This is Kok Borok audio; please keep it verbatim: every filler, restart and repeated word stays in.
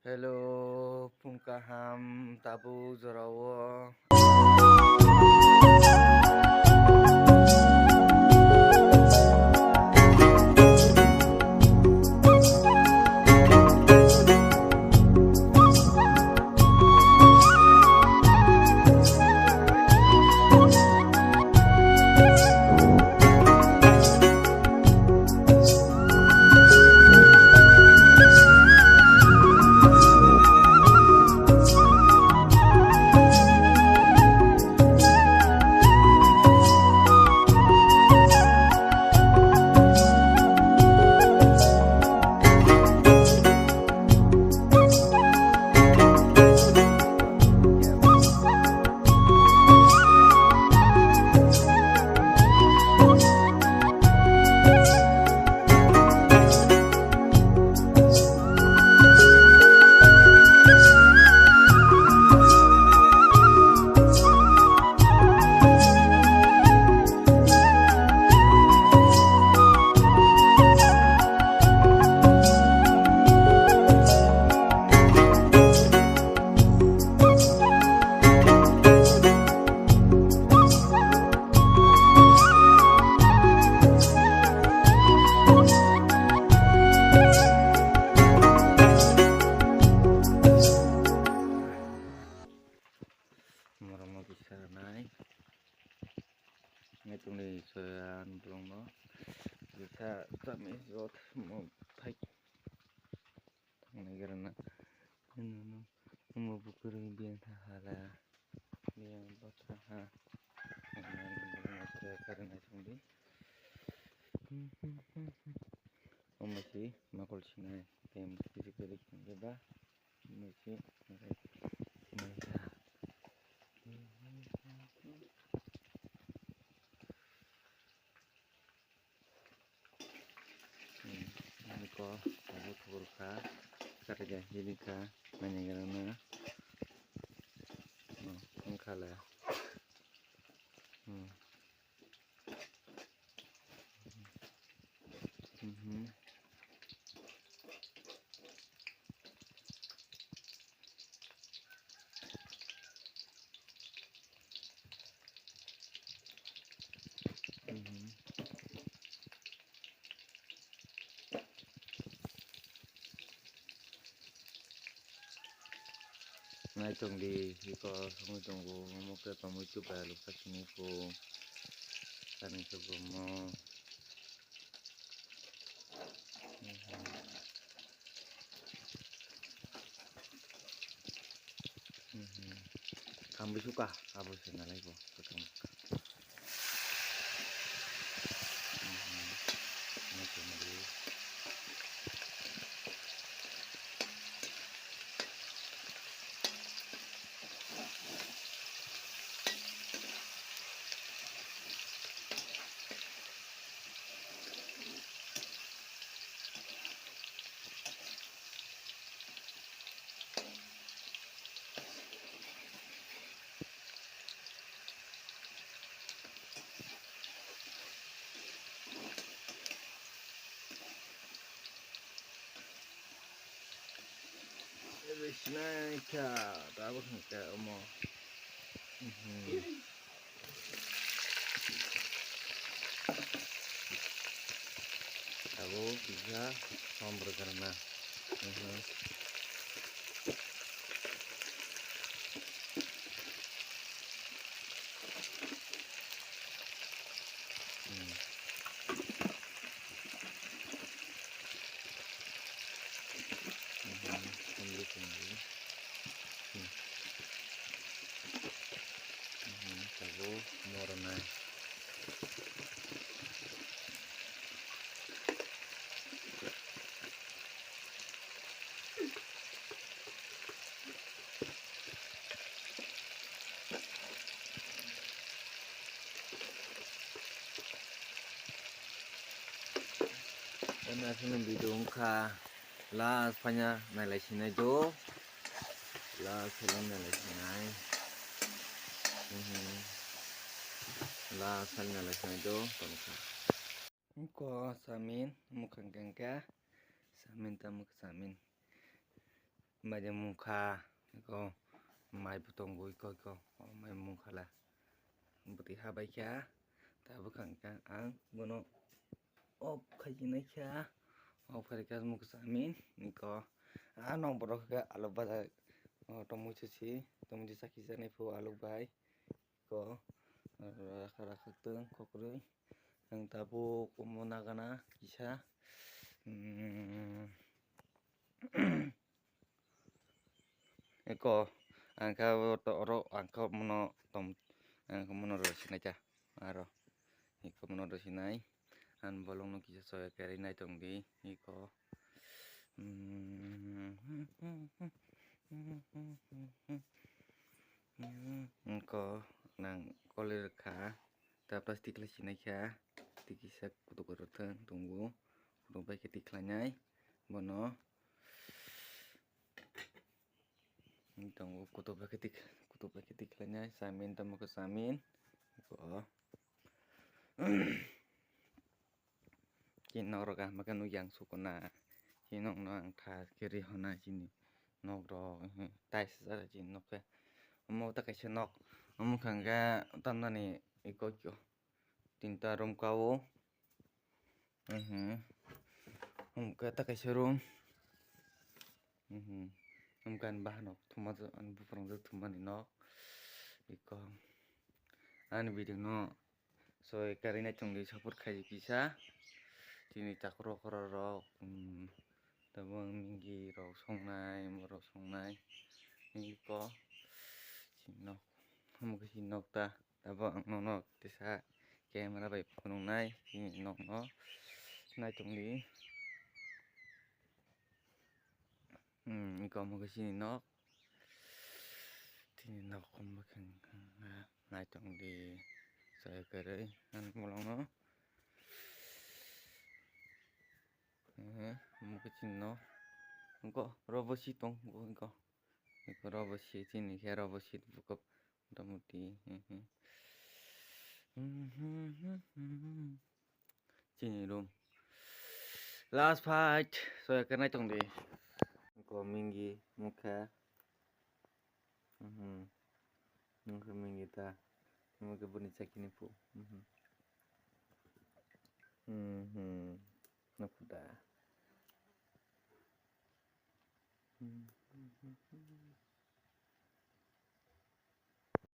Hello, phung kaham tabuk jorao. Morokno kisa rwnai. Naitukni soya ni bolongno kisa chami jot mo phai. Tangnai gara na. Nunu omo bukurui biyang tha hala. Biyang bwkha ha. Nunu karwi nai tongdi. Omo si makol sinai. Tem kiri kiri kiri ba. Omo si sinai tha. Hmm, ini ko, tabuk thubur kha, kata ja hili kha, nanya gara na. Oh, wngkha le. Hmm. Mhm. Mhm. Naitok di, iko songwi tongo, omo khe tongwi chubai lukha sini kho, ani khe bomo. Thambwi suka abo se nalai bo kothoma. Sinai kha, tabuk hwnkhe omo. Mhm. Abo kisa som rwkha rwna. Mhm. Hmm. Mhm, tunggu, tunggu. Hmm. Mhm, tabuk morwnai. Ani aswkno video wngkha, last phaina nailai sinai do, last phaina nailai sinai, mhm, last phaina nailai sinai do, tongkha. Ko samin, mukhang kengkha, samin ta mukha samin. mai de mungkha, iko mai bo tongo, iko, iko, o mai mungkha la. Bwtwi ha bai kha, ta bwkhang kha ang bono off khai nai kha, off khai kha muksa min, iko, a nok borok khe alok bajak, o tongmui se si, tongmui se chakhi jaknai phu alok bai. Ko rakha rakha tong kokroi. Ang tabuk omo nagana kisa. Hmm. Eko ang kha to oro ang kha mono tom ang kha mono rw sinai cha. Aro eko mono rw sinai. Ang bolongno kisa soya kari nai tong di. Eko. Hmm. Eko nang koli rwkha, ta plastic lai sinai kha, tei kisa kutuk rwthwng tongo, kutuk bai khe twi khlainai bono. Tongo kutuk bai khe twi, kutuk bai khe twi khlainai, chamin tamo khe chamin, eko. Chini nok rok kaham khe nukya ang sukuna. Chini nok no ang tha khe ri hona chini nok rok, mhm, tais saka chini nok khe. Omo ta kaisa nok, omo khe hwnkhe tamnani eko kyo tinta room ka o. Mhm. Omo khe ta kaisa room. Mhm. Omo khe ani bahanok thumajak, ani buphang rok thumani nok. Eko ani video no soi karwi nai tongdi, support khai kisa chini takhuk rok, khorok rok, um, tabuk mingi rok songnai, morok songnai, mingi ko chini nok, omo khe chini nok ta, tabuk ang nono kisa camera bai phunuknai chini nok no nai tongdi. Hmm, eko omo khe chini nok. Chini nok omo khe nai tongdi, chaya kwrwi ang bolongno. Ehe, omo khe chini nok. Eko robo si tong, eko, eko robo si chini khe robo si bukhuk. Motamuti, hmm, hmm. Chini room. Last fight. Soya khe nai tongdi. Ko mingi mukha. Mhm. Mukha mingi ta. Mukha buni chakini pu. Mhm. Mhm. Nukhu da. Mhm.